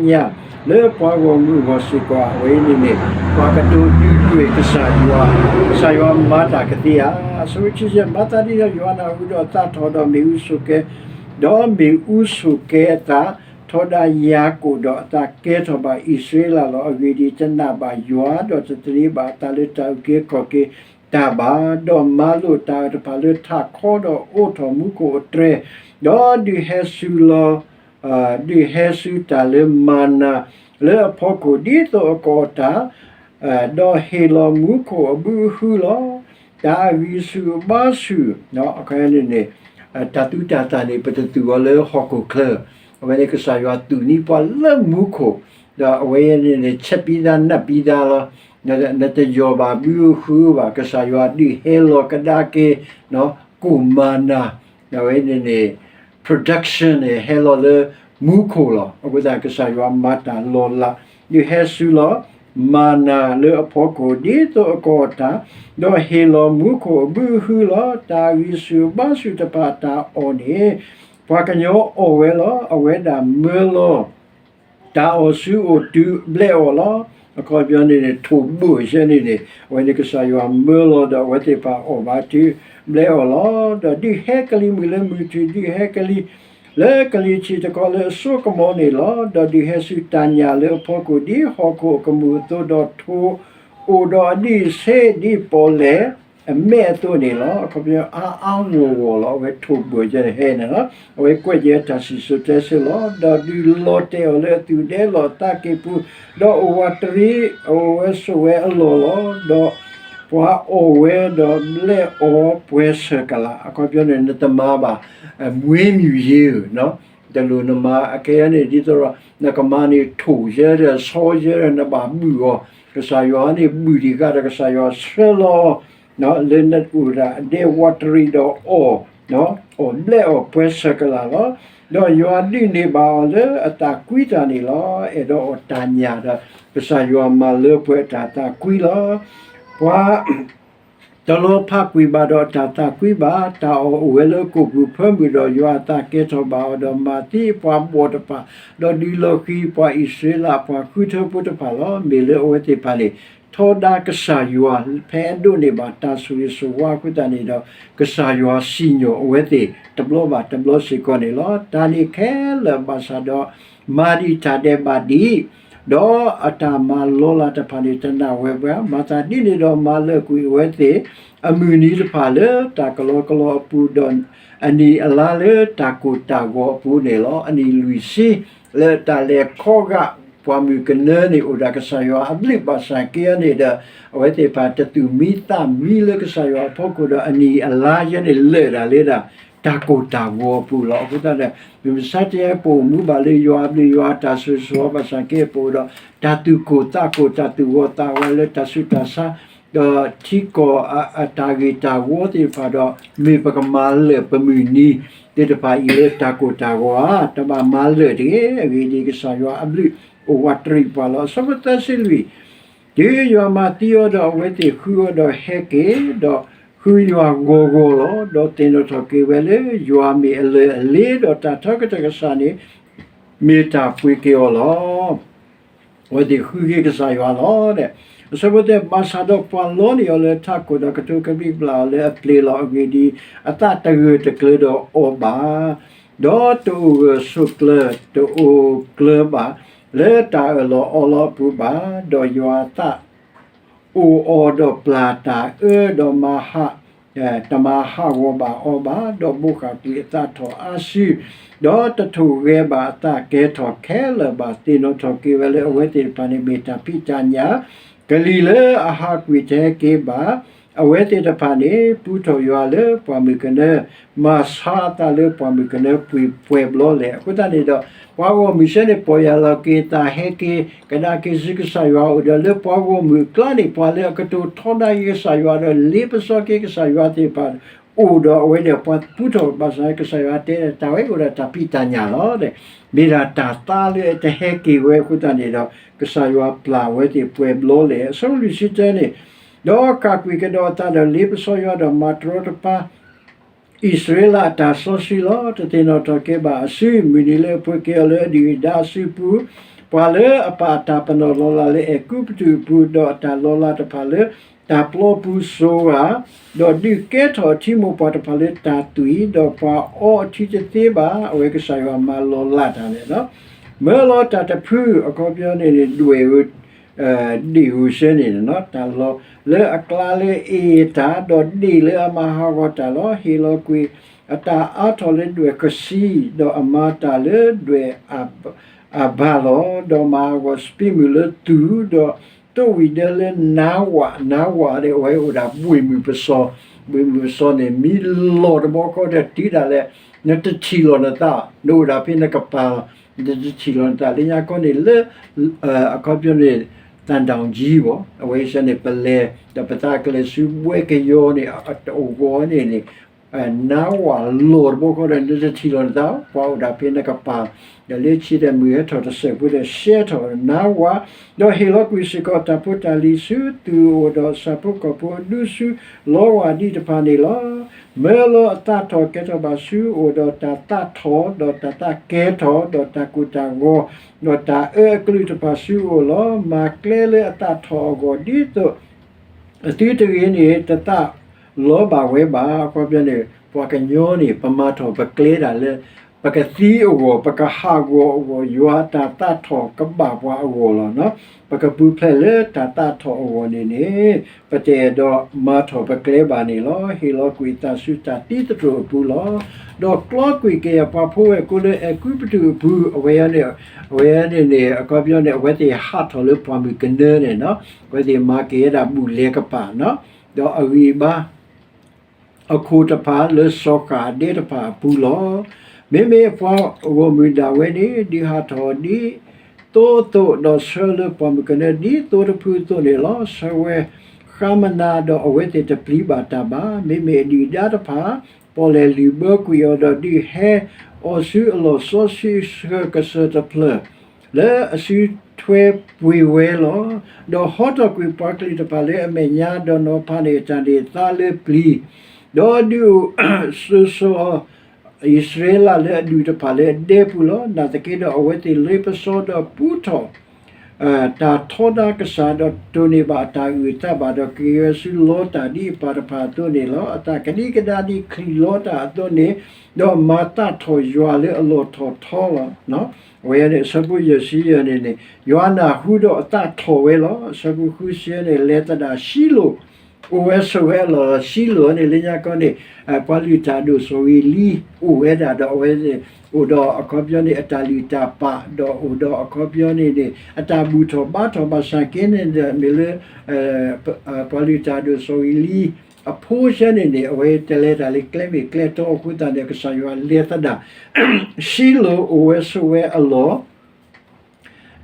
း, အဝဲအံၤန့ၣ်န့ၣ် ပှၤကတိၤဒုးကွံာ်ကစၢ်ယွၤ, ကစၢ်ယွၤမၤတၢ်ကသ့ဧါ. အဆၢဖိဆံယဲၢ်, မၤသးဒ်ဒီးယွၤနၢ်ဟူဒီးအသးထီၣ်ဒီးမ့ၣ်အူဆိးကဲ, ဒီးမ့ၣ်အူဆိးကဲအသး, ထီဒါယၤကိာ်ဒီးအသးကဲထီၣ်ဘၣ်အံၣ်စရ့လးလီၤ. အဂ့ၢ်ဒ်အံၤ, တနာ်ဘၣ်ယွၤဒီးတသန့ၤဘၣ်အသးလၢတၢ်အုၣ်က့ၤခီၣ်က့ၤတၢ်ဘၣ်, ဒီးမၤလိာ်တၢ်အၢၣ်တဖၣ်လၢထးခီဒီးအိးထီၣ်မူခိၣ်အတြဲၤ, ဒီးဒုးဟဲစူၤလီၤ ဒုးဟဲစူၤတၢ်လၢမၤနၤလၢအဖီခိၣ် ဒ်သိးအကအီၣ်တၢ်, ဒီးဟ့ၣ်လီၤမူခိၣ်အဘုအဟုလီၤ. တၢ်အဂံၢ်ဆူၣ်အဘါဆူၣ်, အခီပညီန့ၣ် တၢ်သူတၢ်သၣ်န့ၣ် ပတသူၣ်အီၤလၢဟီၣ်ခိၣ်ချၢ, အဝဲန့ၣ်ကစၢ်ယွၤသူၣ်န့ၢ်ပှၤလၢမူခိၣ်, ဒီးအဝဲန့ၣ်န့ၣ် ဆဲးပံသါနၢ်ပံသါလီၤ. နတယီၢ်ဘၣ်ဘုဟုဘၣ်, ကစၢ်ယွၤဒုးဟဲလီၤကဒါက့ၤ ကိၣ်မၤနၤ, အဝဲန့ၣ်န့ၣ် production န့ၣ် ဟဲလီၤလၢမူခိၣ်လီၤ. အဃိသတးကစၢ်ယွၤမၤတၢ်လီၤလး, ဒုးဟဲစူၤလီၤ မၤနၤလၢအဖီခိၣ် ဒ်သိးအကအီၣ်တၢ်, ဒီးဟ့ၣ်လီၤမူခိၣ်အဘုဟုလီၤ. တၢ်အဂံၢ်ဆူၣ်အဘါဆူၣ်တဖၣ်တၢ်အီၣ်န့ၣ် ပှၤကညီအီၣ်ဝဲလီၤ. အဝဲဒၣ်မၢလီၤ တၢ်အီၣ်ဆူအအိၣ်တုၤဘျဲးအီၣ်လီၤ. အခီပညီန့ၣ်န့ၣ် ထိၣ်ဘိၣ်ဆၢန့ၣ်န့ၣ် အဝဲန့ၣ်ကစၢ်ယွၤမၢလီၤဒီးအဝဲသ့ၣ်တဖၣ်အီၣ်ဘၣ်တုၤဘျဲးအီၣ်လီၤ. ဒီးဒုးဟဲကလံၤမုၢ်လၢမုၢ်ထူၣ်, ဒုးဟဲကလံၤလၢကလံၤထံးတခီလၢအစိကမီၤန့ၣ်လီၤ. ဒီးဒုးဟဲဆူတၢ်ညၣ်လၢအဖီခိၣ် ဒ်ဟီၣ်ခိၣ်အကမူၣ်အသိး, ဒီးထိၣ်အိၣ်ဒီးအဒံးဆှံဒ်ပီၣ်လဲၣ် အမဲာ်အသိးန့ၣ်လီၤ. အခီပညီအါအါဂီၢ်ဂီၢ်လီၤ. အဝဲထိၣ်ဘၢၣ်ယဲန့ၣ်ဟဲန့ၣ်လီၤ. အဝဲကွဲးယဲတၢ်စံၣ်စိၤတဲစိၤလီၤ. ဒီးဒုးလီၤတဲာ်အီၤလၢအသူၣ်ဒဲလီၤအသးကံၢ်ပူၤ, ဒီးအိၣ်ဝးတရံး, အိၣ်ဝဲဆိးဝဲအလီၢ်လီၤ. ဒီးပှၤအီၣ်ဝဲဒီးဘျဲးအီၤပှဲၤဆၢၣ်ကလာ်. အခီပညီန့ၣ် နတမၤဘၣ် မွေးမြူရေးဧၢ, တလိၣ်နမၤအကဲန့ၣ် ဒ်သိးဒီး နကမၤန့ၣ်ထိၣ်ယဲဒီးဆီယဲဒီးနဘၣ်ဘုၣ်အီၤ, ကစၢ်ယွၤန့ၣ်ဘုၣ်တံၢ်ဃာ်ဒီး ကစၢ်ယွၤဆှၢလီၤအီၤ လၢနအိၣ်ဒၣ်အဒဲဝးတရံးဒီးအီၣ်, အီၣ်ဘျဲးအီၤပှဲၤဆၢၣ်ကလာ်လီၤ. ဒီးယွၤဒုးန့ၢ်ဘၣ်အီၤလၢအသးကွံတၢ်န့ၣ်လီၤ. အဲၣ်ဒိးအီၣ်တၢ်ညၣ်ဒီး ကစၢ်ယွၤမၤလၢပှဲၤအတၢ်သးကွံလီၤ. ပှၤ တလီၤဖးကွံာ်ဘၣ်ဒီးအတၢ်သးကွံဘၣ်. တၢ်အီၣ်အိၣ်ဝဲလၢကိာ်ပူၤဖၢမုၢ်ဒီး ယွၤအသးကဲထီၣ်ဘၣ်အီၤဒီး မၤသံအပှၤဘီၣ်တဖၣ်, ဒီးဒုးလီၤဃံၤပှၤအံၣ်စရ့လးအပှၤဃုထၢဖိတဖၣ်လီၤ. မ့ၢ်လၢအဝဲသ့ၣ်တဖၣ်န့ၣ် ထီဒါကစၢ်ယွၤ ဖဲအဒိးန့ၢ်ဘၣ်တၢ်ဆိၣ်ဂ့ၤဆိၣ်ဝါအဃိသတးန့ၣ်ဒီး ကစၢ်ယွၤစံၣ်ညီၣ်အဝဲသ့ၣ်တဘျီဘၣ်တဘျီစ့ၢ်ကီးန့ၣ်လီၤ. တၢ်န့ၣ်ခဲလၢာ်ဘၣ်ဆၣ်ဒီး မၤဒံးတၢ်ဒဲးဘးဒံး ဒီးအတၢ်မၤလီၤလးတဖၣ်န့ၣ် တနာ်ဝဲဘၣ်. မၤသးဒ်န့ၣ်ဒီး မၤလၢာ်ကွံာ်အဝဲသ့ၣ် အမုၢ်နံၤတဖၣ်လၢတၢ်ကလီကလီအပူၤ, ဒီးအနံၣ်အလါလၢတၢ်ကိၢ်တၢ်ဂီၤအပူၤန့ၣ်လီၤ. အနံၣ်လွံၢ်ဆံ လၢတၢ်လဲၤခီဂာ်ပှၢ်မုၢ်ကနၢန့ၣ် အိၣ်ဒၣ်ကစၢ်ယွၤအဘျုးဘၣ်ဆၣ်က့အီၤန့ၣ်ဒီး အဝဲသ့ၣ်တဖၣ်တသူၣ်မံသးမံလၢကစၢ်ယွၤအဖီခိၣ်ဒီး အနံၣ်အလါယဲန့ၣ်လၢာ်ဒၣ်လၢဒၣ် တၢ်ကိၢ်တၢ်ဂီၤအပူၤလီၤ. အဃိသတးဒီး မုၢ်မဆါတနံၤအံၤ ပအိၣ်မူဘၣ်လၢယွၤအဘျုးယွၤအတၢ်ဆိၣ်ဂ့ၤဆိၣ်ဝါဘၣ်ဆၣ်က့ ပအိၣ်ဒီး တၢ်သူၣ်ကိၢ်သးကိၢ် တၢ်သူၣ်ဂီၤသးဂီၤလၢတၢ်ဆူးတၢ်ဆါ ဒီးထံကီၢ်အတၢ်ဂ့ၢ်တၢ်ဝီသ့ၣ်တဖၣ်ဒီး မ့ၢ်ပကမၤလၢာ်ပမုၢ်နံၤသ့ၣ်တဖၣ်အံၤလၢတၢ်ကိၢ်တၢ်ဂီၤဧါ. တဘၣ်မၤလၢာ်တဂ့ၤ. အဂ့ၢ်ဒ်အံၤ, ကစၢ်ယွၤအဘျုးအိၣ်ဝးတရံးပှၤလီၤ. အဆၢဖိသၢဆံလွံၢ် တုၤယွၤမၤသံအီၤဒီး အဝဲသ့ၣ်ဃုအီၤဒီးဟဲက့ၤ, ဒီးဃုယွၤဂီၤဂီၤလီၤ. ဒီးသ့ၣ်နီၣ်ထီၣ်က့ၤဝဲလၢ ယွၤမ့ၢ်အလၢၢ်အလ့, ဒီးတၢ်ထီကတၢၢ်ကစၢ်န့ၣ် မ့ၢ်တၢ်ပှ့ၤက့ၤအီၤလီၤ. အဝဲသ့ၣ်ဃုက့ၤကစၢ်ယွၤလီၤ. အဆၢဖိသၢ, ဘၣ်ဆၣ်ဒီးပှၤလီန့ၢ်အီၤလၢထးခိၣ်, ဒီးကထိကဘျံးကဘျၣ်အီၤလၢအပျ့ၤလီၤ. အဂ့ၢ်ဒ်အံၤ, အသးတဂၢၢ်တကျၢၤဒီးအီၤဘၣ်, ဒီးတအိၣ်ဂၢၢ်ဆိးကျၢၤ, တအိၣ်ကျၢၤဘၣ် လၢတၢ်အၢၣ်လီၤအီလီၤအပူၤဘၣ်. ဒီးယွၤအသး အိၣ်အီၤဒီးပျၢ်တၢ်အၢ, ဒီးမၤဟး, တမၤဟးဂီၤဘၣ်အီၤဘၣ်, ဒီးဘိးဃၣ်ကွံာ်အသးထီၣ်အါစု, ဒီးတထိၣ်ဂဲၤဘၣ်အသးကဲထီၣ်ခဲလၢာ်ဘၣ်. သ့ၣ်နီၣ်ထီၣ်က့ၤဝဲလၢအဝဲသ့ၣ်တဖၣ်န့ၣ် မ့ၢ်တၢ်ဖံးတၢ်ညၣ်, ကလံၤလၢအဟးကွံာ်တဟဲက့ၤဘၣ်. အဝဲသ့ၣ်တဖၣ်န့ၣ် ပူထီၣ်ယွၤလၢပှၢ်မုၢ်ကနၢ, မၤဆါအသးလၢပှၢ်မုၢ်ကနၢပှ့ၤပှဲၤဘျီလဲၣ်. အဃိသတးန့ၣ်ဒီး ပှၤဂီၢ်မုၢ်စဲန့ၣ် ပီၢ်ယၢ်လီၤက့ၤအသးဟဲက့ၤ ကဒါက့ၤဆူကစၢ်ယွၤအအိၣ်ဒီး လၢပှၤဂီၢ်မုၢ်အကျါန့ၣ် ပှၤလၢအကတိၤထီဒါက့ၤကစၢ်ယွၤဒီး လ့ပစီက့ၤကစၢ်ယွၤသ့ၣ်တဖၣ် အိၣ်ဒီးအဝဲန့ၣ် ပှၤပူထီၣ်ဘၣ်ဆၣ် ကစၢ်ယွၤတဲဒၣ်တၢ်ဝဲအိၣ်ဒီးတၢ်ဖံးတၢ်ညၣ်လီၤ. မ့ၢ်ဒၣ်တၢ်သါလၢအတဟဲက့ၤဝဲအဃိသတးန့ၣ်ဒီး ကစၢ်ယွၤပျၢ်အဝဲသ့ၣ်ပှဲၤဘျီလဲၣ်. အဆၢဖိလွံၢ်ဆံတၢန့ၣ်, ဒီးကကွံာ်ကဒီးအသးဒီးလ့ပစီယွၤဒီးမၤတရီတပါ အံၣ်စရ့လးအတၢ်စီဆှံလီၤ. တသ့ၣ်နီၣ်ထီၣ်က့ၤဘၣ်အစု, မုၢ်နံၤလၢအပှ့ၤက့ၤအီၤလၢအဒုၣ်အဒါအစုပူၤ, ပှၤလၢအပာ်အတၢ်ပနီၣ်လီၤလးလၢအဲၤကူပတူးအပူၤ, ဒီးအတၢ်လီၤပူၤစိၤဂၤ, ဒီးဒုးကဲထီၣ်အထံမိၢ်ပှၢ်တဖၣ်လၢတၢ်သွံၣ်, ဒီးပှၤအီအထံတသ့ဘၣ်. အဝဲကစၢ်ယွၤမၤလီၤလးတၢ်န့ၣ်လီၤ. မၢလီၤတၢ်တဖု အခီပညီန့ၣ်န့ၣ် ဒွဲၣ်ဧိၤ ဒ့ၣ်ဧိၤစဲန့ၣ်န့ၣ် တၢ်လီၤလၢအကျါလၢအအ့ၣ်တၢ်, ဒီးဒ့ၣ်လၢအမၤဟးဂီၤတၢ်လီၤ. ဟ့ၣ်လီၤကွံာ်အတၢ်အါထီၣ်လၢဒွဲၣ်ကဆံ, ဒီးအမၤတၢ်လၢဒွဲၣ်အဘၣ်လီၤ. ဒီးမၤဟးဂီၤစပံးမုၢ်လၢသူၣ်, ဒီးသိးဝံၤဒၢလၢနါဝး, နါဝးန့ၣ် အဝဲအိၣ်ဒၣ်ဘှ့ၣ်မုၢ်ပစီ, ဘှ့ၣ်မုၢ်ပစီန့ၣ် မ့ၢ်လီၤတဘျီဃီဒီးတုၤဒၣ်လဲာ် နတထံၣ်လီၤနသး, နအိၣ်ဒၣ်ဖဲနကပၤလီၤ, နတထံၣ်လီၤနသး. လၢညါခီန့ၣ်လၢ အခီပညီန့ၣ် သံတောင်ကြီး ဘၣ်, အဝဲစဲန့ၣ် ပလဲၤ ဒီးပသးကလဲၤဆူဘှဲကယီၤန့ၣ် အတအိၣ်ဂီၤန့ၣ်န့ၣ် နါဝးလီၤတဘျီဃီဒီး နတထံၣ်လီၤနသး, ပှၤအိၣ်ဒၣ်ဖဲနကပၤ, ဒီးလၢခံဒီးမုၢ်ဟဲထီၣ်တစဲးဖိဒီး ရှဲထီၣ်နါဝး, ဒီးဟ့ၣ်လီၤကွံာ်စ့ၢ်ကီးတၢ်ဖိတၢ်လံၤဆူသူၣ်အအိၣ်ဒီး ဆၣ်ဖိကီၢ်ဖိအဒူဆူလီဝၢ်ဒံးတဖၣ်န့ၣ်လီၤ. မၢလီၤအသးထီၣ်ကဲထီၣ်ဘၣ်ဆူအအိၣ်ဒီးတၢ်သးထီၣ်, ဒီးတၢ်သးကဲထီၣ်, ဒီးတၢ်ကိၢ်တၢ်ဂီၤ, ဒီးတၢ်အၢအကလုာ်တဖၣ်ဆူအအိၣ်လီၤ. မၤကျဲလၢအသးထီၣ်အဂီၢ် ဒ်သိး အသုတဂ့ၤန့ၣ် တသးလီဘၣ်ဝဲဘၣ်. အခီပညီန့ၣ် ပှၤကညီန့ၣ် ပမၤထီၣ်ပကျဲဒၣ်လၢ ပကသံအဂီၢ်, ပကဟးဂီၤအဂီၢ်, ယွၤအတၢ်သးထီၣ်ကဘၣ်ပှၤအဂီၢ်လီၤ. ပကပူၤဖျဲးလၢတၢ်သးထီၣ်အဂီၢ်န့ၣ်န့ၣ်, ပတအဲၣ်ဒိးမၤထီၣ်ပကျဲဘၣ်န့ၣ်လီၤ. ဟ့ၣ်လီၤကွံာ်သးဆူတၢ်သံသတြိာ်အပူၤလီၤ. ဒီးကျီကွံာ်ကယဲၢ်ပှၤဖိဝဲၢ်ကိလၢအဲၤကူပတူးအပူၤ, အဝဲန့ၣ်, အဝဲန့ၣ်န့ၣ် အခီပညီန့ၣ် အဝဲသ့ၣ်ဟးထီၣ်လၢပှၢ်မုၢ်ကနၢန့ၣ်, အဝဲသ့ၣ်မၤက့ၤဝဲဒၣ်ဘူၣ်လဲၤကပၤ, ဒီးအဂံၢ်အဘါ အခိၣ်တဖၣ်လၢစီၤဃၣ်ဒဲတဖၣ်အပူၤလီၤ. မ့မ့ၢ်ပှၤဂီၢ်မုၢ်ဒၣ်ဝဲန့ၣ် ဒုးဟးထီၣ်ဒ်သိအသိး, ဒီးဆှၢလၢပှၢ်မုၢ်ကနၢဒ်သိတဖုအသိးန့ၣ်လီၤ. ဆှၢဝဲဃါမနၤ, ဒီးအဝဲသ့ၣ်တပျံၤဘၣ်တၢ်ဘၣ်. မ့မ့ၢ်အဒုၣ်ဒါတဖၣ် ပီၣ်လဲၣ်လုၢ်ဘၢကွံာ်အီၤ, ဒီးဒုးဟဲအီၤဆူအလီၢ်စီဆှံဆှၢကစၢၢ်တဖျၢၣ် လၢအစုထွဲပှ့ၤဝဲလီၤ. ဒီးဟီထီၣ်ကွံာ်ပှၤကလုာ်တဖၣ်လၢအမဲာ်ညါ, ဒီးနီၤဖးန့ၢ်အတၢ်န့ၢ်သါလၢပျံၤ, ဒီးဒုးအိၣ်စိၤစိၤ အံၣ်စရ့လးလၢအဒူၣ်တဖၣ်လၢအဒဲပူၤလီၤ. နာ်သက့ဒီး အဝဲသ့ၣ်လ့ပစီဒီးပူထီၣ် တၢ်ထီဒါကစၢ်, ဒီးတိၢ်န့ၢ်ဘၣ်အတၢ်အုၣ်အသးဘၣ်, ဒီးက့ၤဝဲဆူလီတၢ်ဒ်အပၢ်တဖၣ်အသိးန့ၣ်လီၤ. အတၢ်ကဒံကဒါဒ်ချံၣ်လီတၢ်အသိးန့ၣ်, ဒီးမၤသးထီၣ်ယွၤလၢအလီၢ်ထီၣ်ထီလီၤ. အဝဲန့ၣ် အဆၢဖိယဲၢ်ဆံယဲၢ်န့ၣ်န့ၣ်, ယွၤနၢ်ဟူဒီးအသးထီၣ်ဝဲလီၤ. အဆၢဖိဃုဆံန့ၣ်, လဲၤသဒၣ်ၡံလိၣ်, အိၣ်ဝဲဆိးဝဲအလီၢ်, ၡံလိၣ်န့ၣ် လၢညါကီန့ၣ် ပှၤလုၢ်တၢ်အဒိၣ်စီၤဧ့လံ အိၣ်ဝဲဒၣ်, ဒီးအဝဲန့ၣ် အိၣ်ဒီးအခီပညီန့ၣ် အတၢ်လုၢ်တၢ်ပာ်, ဒီးအိၣ်ဒီးအခီပညီန့ၣ်န့ၣ် အတၢ်ဘူၣ်ထီၣ်ဘါထီၣ်, ဘၣ်ဆၣ်က့န့ၣ်ဒီး မ့ၢ်လၢ ပှၤလုၢ်တၢ်အဒိၣ်စီၤဧ့လံအဖိဆၢန့ၣ်န့ၣ် အဝဲတလဲၤတၢ်လၢကျဲမ့ၢ်ကျဲတီအဃိသတးန့ၣ် ကစၢ်ယွၤလဲၤသဒၣ် ၡံလိၣ်, အိၣ်ဝဲဆိးဝဲအလီၢ်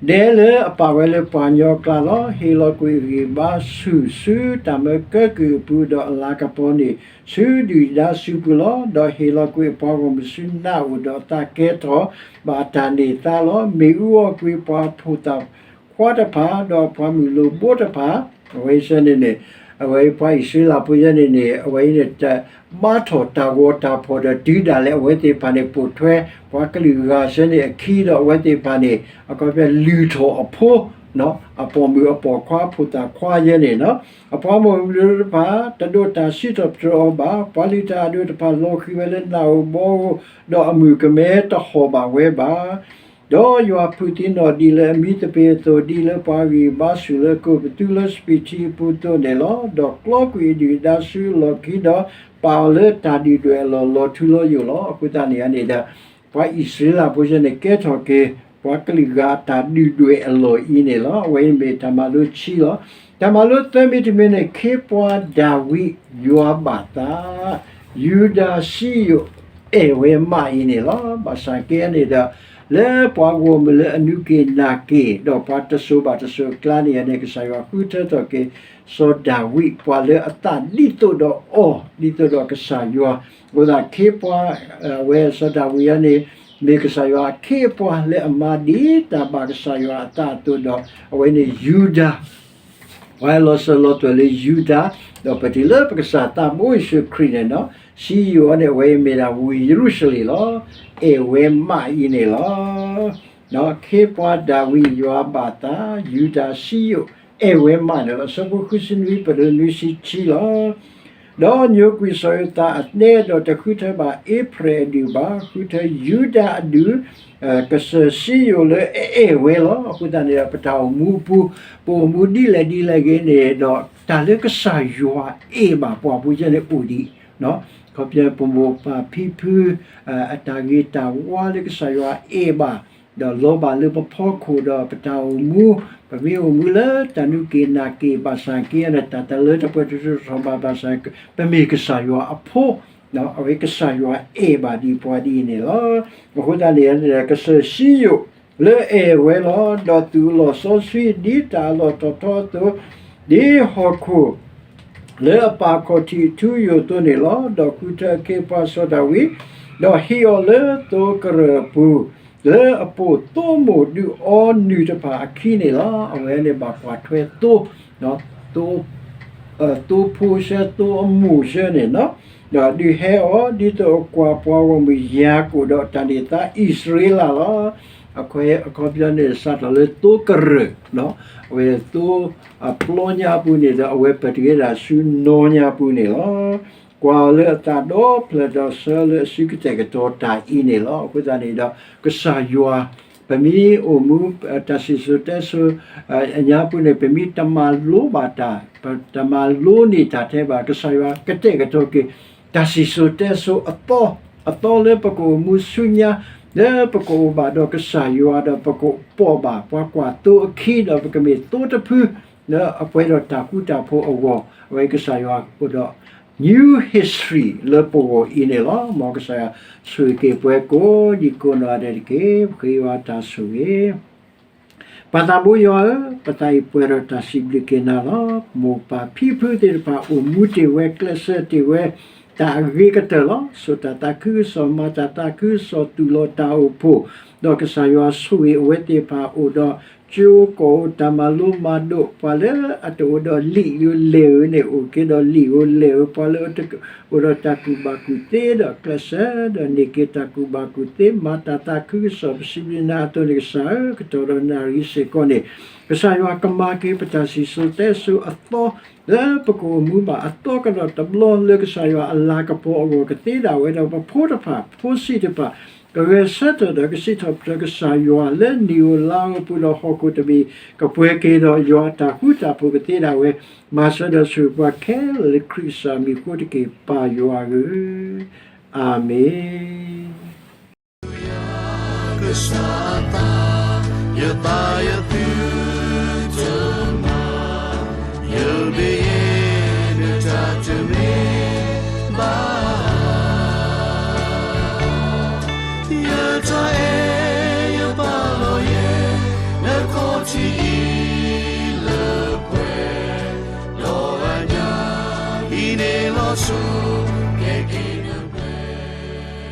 ဒဲလၢအပာ်ဝဲလၢပှၤကညီအကျါလီၤ. ဟ့ၣ်လီၤကွံာ်အဂံၢ်အဘါဆူၣ်ဆူတၢ်မၢကၢကုၢ်အပူၤ, ဒီးအလၤကပီၤန့ၣ် ဆူဒုၣ်ဒါစုပူၤလီၤ. ဒီးဟ့ၣ်လီၤကွံာ်အပှၤဂီၢ်မုၢ်ဆူနးအိၣ်, ဒီးအသးကဲထီၣ်ဘၣ်အတၢ်န့ၢ်သါလီၤ. မ့ၣ်အူအီၣ်ကွံာ်ပှၤဖိသၣ်ခွါတဖၣ်, ဒီးပှၤမုၢ်လိၣ်ဘိတဖၣ်, အဝဲဆၢန့ၣ်န့ၣ် အဝဲပှၤအံၣ်စရ့လးဖိယဲန့ၣ်န့ၣ် အဝဲအံၤန့ၣ် တဘါထီၣ်တၢ်ဂီၤတၢ်ဖီၣ်ဒီးတုၤဒၣ်လဲာ် အဝဲသ့ၣ်တဖၣ်န့ၣ် ပိာ်ထွဲပှၤကလုာ်ဂၤဆၢန့ၣ်အခံ, ဒီးအဝဲသ့ၣ်တဖၣ်န့ၣ် အခီပညီလုၢ်ထီၣ်အဖိ အပိာ်မုၣ်အပိာ်ခွါ ဖိသၣ်ခွါယဲန့ၣ်လီၤ. အပှၤမုၢ်မုၢ်တဖၣ် တဒိးတၢ်စံးထီၣ်ပတြၢၤအီၤဘၣ်. ပှၤလုၢ်တၢ်အဒိၣ်တဖၣ် လီၤဃံၤဝဲလၢနးဧိၤဘီဧိၤ, ဒီးအမုၢ်ကမဲတဟီၣ်ဘၣ်ဝဲဘၣ်. ဒီးယွၤဖုးသံနီၣ်ဒံးလၢအမံသပ့ၤအသိး, ဒ်လၢပှၤဂံၢ်ဘါဆူၣ်လၢကိးပသူလၢစပံးထံအပူၤအသိးန့ၣ်လီၤ. ဒီးကျီကွံာ်အဒုၣ်အဒါဆူအလီၢ်ခံဒီး ပာ်အီၤလၢတၢ်ဒုၣ်ဒွဲၣ်အလီၢ် လီၤထူလီၤယိာ်လီၤ. အဃိသတးန့ၣ်န့ၣ်ဒီး ပှၤအံၣ်စရ့လးဖိဆၢန့ၣ် ကဲထီၣ်က့ၤ ပှၤကလုာ်ဂၤအတၢ်ဒုၣ်ဒွဲၣ်အလီၢ်အံၤန့ၣ်လီၤ. အဝဲအံၤမ့ၢ်တၢ်မၤလိခံလီၤ. တၢ်မၤလိသၢမံၤတမံၤန့ၣ် ခ့ပှၤဒၤဝံးယွၤဘၣ်သး ယူဒၤစံယိၣ် အဲၣ်ဝဲမးအံၤန့ၣ်လီၤ. ဘၣ်ဆၣ်က့န့ၣ်ဒီး လၢပှၤဂီၢ်မုၢ်လၢအနုၢ်က့ၣ်နၢ်က့ၣ် ဒီးပှၤတစိၤဘၣ်တစိၤအကျါန့ၣ်န့ၣ် ကစၢ်ယွၤဃုထၢထီၣ်က့ၤ စီၤဒၤဝံး ပှၤလၢအသးဒ်သိးဒီးအီၤ ဒ်သိးဒီးကစၢ်ယွၤ, အဃိသတးခ့ပှၤ အဝဲစီၤဒၤဝံးအံၤန့ၣ် မ့ၢ်ကစၢ်ယွၤအခ့အပှၤလၢအမၤဒ်တၢ်ဘၣ်ကစၢ်ယွၤအသးအသိးဒီး အဝဲန့ၣ်ယူဒၤ ပှၤလီၤစၢၤလီၤသွဲၣ်လၢယူဒၤ, ဒီးပတုၤလၢပကစၢ်သးဘိယ့ၣ်ၡူးခရံာ်န့ၣ်လီၤ. စံယိၣ်အံၤန့ၣ် အဝဲအံၤမ့ၢ်ဒၣ်ဝ့ၢ်ယရူၤၡလ့ၣ်လီၤ. အဲၣ်ဝဲမးအံၤန့ၣ်လီၤ. ခ့ပှၤဒၤဝံးယွၤဘၣ်သး ယူဒၤစံယိၣ် အဲၣ်ဝဲမးန့ၣ်လီၤ. အဆၢဖိဃုဆံနွံ ပတုၤနွံဆံခံလီၤ. ဒီးညိကွံာ်စီၤယိၤသးအသး ဒီးတဃုထၢဘၣ်အ့ဖရဲၣ်အဒူၣ်ဘၣ်, ဃုထၢယူဒၤအဒူၣ် ကစၢၢ်စံယိၣ်လၢအအဲၣ်ဝဲလီၤ. အဃိသတးန့ၣ်ဒီး ပတၢ်အိၣ်မူအပူၤ ပအိၣ်မူဒ်လဲၣ်ဒ်လဲၣ်ဂ့ၤန့ၣ်ဒီး တၢ်လၢကစၢ်ယွၤအဲၣ်ဘၣ်ပှၤဖိယဲန့ၣ်အိၣ်ဒံး, ခီပညီပမိၢ်ပၢ်ဖံဖု အတၢ်ဂ့ၤတၢ်ဝါလၢကစၢ်ယွၤအဲၣ်ဘၣ် ဒီးလီၤဘၣ်လၢပဖီခိၣ်ဒီးပတၢ်အိၣ်မူ, ပမ့ၢ်အိၣ်မူလၢတၢ်နုၢ်က့ၣ်နၢ်က့ၣ်ဘၣ်ဆၣ်က့န့ၣ် တၢ်တလၢတပှဲၤတထူၣ်ထီၣ်ဘၣ်ဘၣ်ဆၣ် ပမ့ၢ်ကစၢ်ယွၤအဖိ, အဝဲကစၢ်ယွၤအဲၣ်ဘၣ်ဒံးပှၤဒ်အံၤန့ၣ်လီၤ. အဃိသတးန့ၣ် ကစၢၢ်စံယိၣ်လၢအအဲၣ်ဝဲလီၤ. ဒီးသူၣ်အလီၢ်စီဆှံဒ်တၢ်အလီၢ်ထီၣ်ထီအသိး, ဒ်ဟီၣ်ခိၣ် လၢအပာ်ခီၣ်ထံးအထူအယိာ်အသိးန့ၣ်လီၤ. ဒီးဃုထၢအခ့အပှၤစီၤဒၤဝံး, ဒီးဟံးအီၤလၢသိကရၢၢ်အပူၤ, လၢအပိာ်သိမိၢ်ဒုးအီနုၢ်တဖၣ်အခံန့ၣ်လီၤ. အဝဲန့ၣ်ဘၣ်ကွၢ်ထွဲသိ, သိ, သိဖိဆၢ သိအမိၢ်ဆၢန့ၣ်လီၤ. ဒီးဒုးဟဲအီၤ ဒ်သိးအကွၢ်ပှၤဂီၢ်မုၢ်ယၤကိာ်ဒီးတၢ်န့ၢ်သါအံၣ်စရ့လးလီၤ. အခီပညီန့ၣ် စးထီၣ်လၢသိကရၢၢ်, အဝဲသိအပျီညါပူၤန့ၣ်ဒီး အဝဲပတုၤဝဲဒၣ်ဆူနီၢ်ညါပူၤန့ၣ်လီၤ. ကွၢ်အီၤလၢအသးဒီဖျၢၣ်ဒီးဆှၢလၢအစုကတဲာ်ကတီၤတၢ်အံၤန့ၣ်လီၤ. အဃိသတးန့ၣ်ဒီး ကစၢ်ယွၤ ပမ့ၢ်အိၣ်မူ တၢ်စံၣ်စိၤတဲစိၤ အညါပူၤန့ၣ် ပမ့ၢ်တမၤလိဘၣ်တၢ် ပတမၤလိန့ၢ်တၢ်ထဲဘၣ် ကစၢ်ယွၤကတဲာ်ကတီၤက့ၤ တၢ်စံၣ်စိၤတဲစိၤအသီ အသီလၢပကအိၣ်မူဆူညါ လၢပကအိၣ်ဘၣ်ဒီးကစၢ်ယွၤဒီး ပကပိာ်ဘၣ်ပှၤကွၢ်သိအခံ ဒီးပကမ့ၢ်သိတဖု လၢအပှဲၤဒီးတၢ်ဃူတၢ်ဖိးအဂီၢ် အဝဲကစၢ်ယွၤအိၣ်ဒီး new history လၢပဂီၢ်အံၤန့ၣ်လီၤ. မ်ကစၢ်ယွၤဆိၣ်ဂ့ၤက့ၤပှၤကိးဒံကိးနီၢ်ဂၤဒဲးတက့ၢ်. ပဃ့ယွၤတၢ်ဆိၣ်ဂ့ၤ ပၢ်သးဘိယွၤဧၢ, ပသးအံၤပှဲၤဒီးတၢ်စံးဘျုးက့ၤနၤလီၤ. မိၢ်ပၢ်ဖံဖုသ့ၣ်တဖၣ်အိၣ်မူတ့ၢ်ဝဲ ကျဲးစၢးတ့ၢ်ဝဲ တၢ်အဂ့ၤကတၢၢ်လီၤ. စိာ်တၢ်သးခုကစီၣ်, မၤတၢ်သးခုကစီၣ်, သူၣ်လီၤတၢ်အိၣ်ဖှိၣ်, ဒီးကစၢ်ယွၤဆိၣ်ဂ့ၤအဝဲသ့ၣ်တဖၣ်အိၣ်ဒီး ကၠိကီၢ်ဧိၤ တၢ်မၤလိမၤဒိး, ပှၤလၢအတအိၣ်ဒီးလံာ်ဧိၤလဲၢ်ဧိၤန့ၣ် အိၣ်က့ၤဒီးလံာ်ဧိၤလဲၢ်ဧိၤ, ပှၤလၢအတအိၣ်ဒီးတၢ်ကူၣ်ဘၣ်ကူၣ်သ့ဒီး ကျဲးစၢးဒီးန့ၢ်က့ၤတၢ်ကူၣ်ဘၣ်ကူၣ်သ့, မၤတၢ်သးခုကစီၣ် ပစံးဘျုးနၤအသိးန့ၣ် ကစၢ်ဧၢ, ကတီၢ်ဒီးနၣ်ရံၣ်စ့ၢ်ကီးန့ၣ် ကစၢ်ယွၤကမၤက့ၤပတၢ်စံၣ်စိၤတဲစိၤအသီ လၢပကအိၣ်မူဘၣ်အသီကဒီးတဘျီ လၢကစၢ်ယွၤအလၤကပီၤအဂီၢ်ကသ့ဒၣ်ဝဲဒီး ပဖိတဖၣ် ဖိဆံးတဖၣ် ကဂဲၤဆၢထၢၣ်ဒီးကစံးထီၣ်ပတြၢၤကစၢ်ယွၤလၢနံၣ်ဧိၤလါဧိၤအပူၤဒီး ဟီၣ်ခိၣ်တဘ့ၣ် ကပှဲၤက့ၤဒီးယွၤအတၢ်ဃူတၢ်ဖိးကသ့ဒၣ်ဝဲ, မၤစၢၤဒီးဆိၣ်ဂ့ၤပှၤခဲလၢာ်လၢခရံာ်ကစၢ်မံၤအဃိတက့ၢ် ပၢ်ယွၤဧၢ, အၤမ့ၣ်. ကစၢ်အသး, ယသးယသုတမၤ, ယဘၣ်ယဲၢ်နတၢ်တမ့ၢ်ဘၣ်